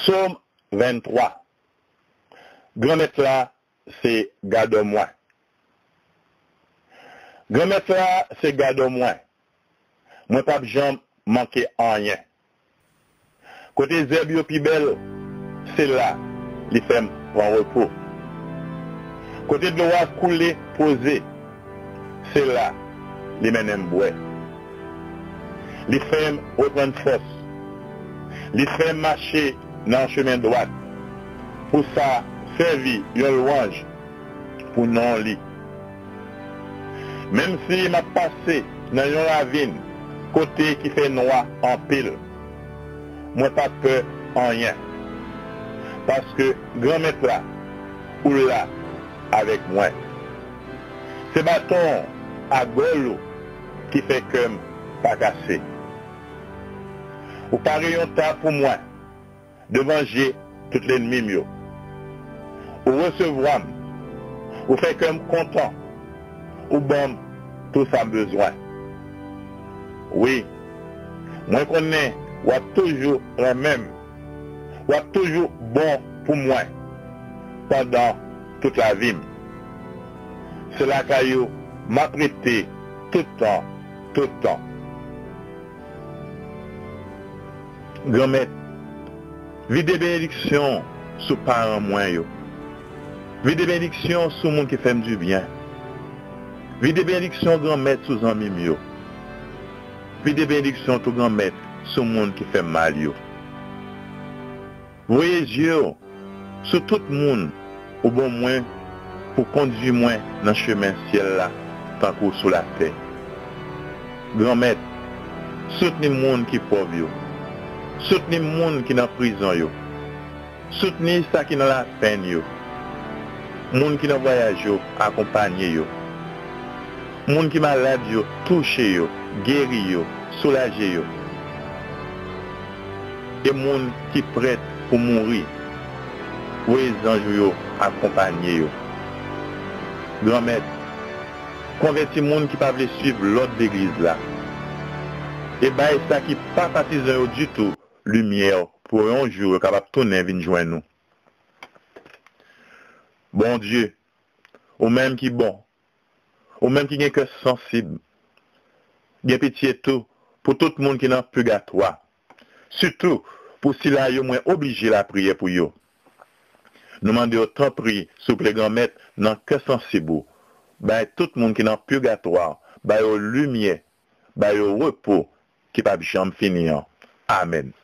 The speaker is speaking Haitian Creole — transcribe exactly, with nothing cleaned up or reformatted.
Sòm venntwa. Granmèt la se gadò mwen. Granmèt la se gadò mwen. Mwen p ap janm manke anyen. Kote zèb yo pi bèl, se la li fè m pran repo. Kote dlo a koule poze, se la li mennen m bwè. Li fè m reprann fòs. Li fè m mache nan chemen dwat. Pou sa, sèvi yon lwanj pou non li. Menm si m ap pase nan yon ravin kote ki fè nwa anpil, mwen p ap pè anyen, paske Granmèt la, ou la avèk mwen. Se baton a gòl ou ki fè kè m pa kase. Ou pare yon tab pou mwen devan je tout lènmi m yo. Ou resevwa m, ou fè kè m kontan, ou ban m tou sa m bezwen. Wi, mwen konnen w ap toujou renmen m, w ap toujou bon pou mwen pandan tout lavi m. Se lakay ou m ap rete tout tan, tout tan. Granmèt, vide benediksyon sou paran mwen yo. Vide benediksyon sou moun ki fè m dibyen. Vide benediksyon, Granmèt, sou zanmi m yo. Vide benediksyon tou, Granmèt, sou moun ki fè m mal yo. Voye je w sou tout moun ou ban mwen pou kondui mwen nan chemen syèl la, tankou sou latè. Granmèt, soutni moun ki pòv yo. Soutni moun ki nan prizon yo. Soutni sa ki nan lapenn yo. Moun ki nan vwayaj yo, akonpanye yo. Moun ki malad yo, touche yo, geri yo, soulaje yo. E moun ki prèt pou mouri, voye zanj ou yo akonpanye yo. Granmèt, konvèti moun ki pa vle suiv lòd legliz la. E bay sa ki pa patizan yo ditou limyè pou yon jou yo kapab tounen vin jwenn ou. Bondye, ou menm ki bon, ou menm ki gen kè sansib, gen pitye tou pou tout moun ki nan pigatwa, sitou pou sila yo mwen oblije lapriyè pou yo. Nou mande w, tanpri, souple, Granmèt, nan kè sansib ou, bay tout moun ki nan pigatwa, ba yo limyè, ba yo repo ki p ap janm fini an. Amèn.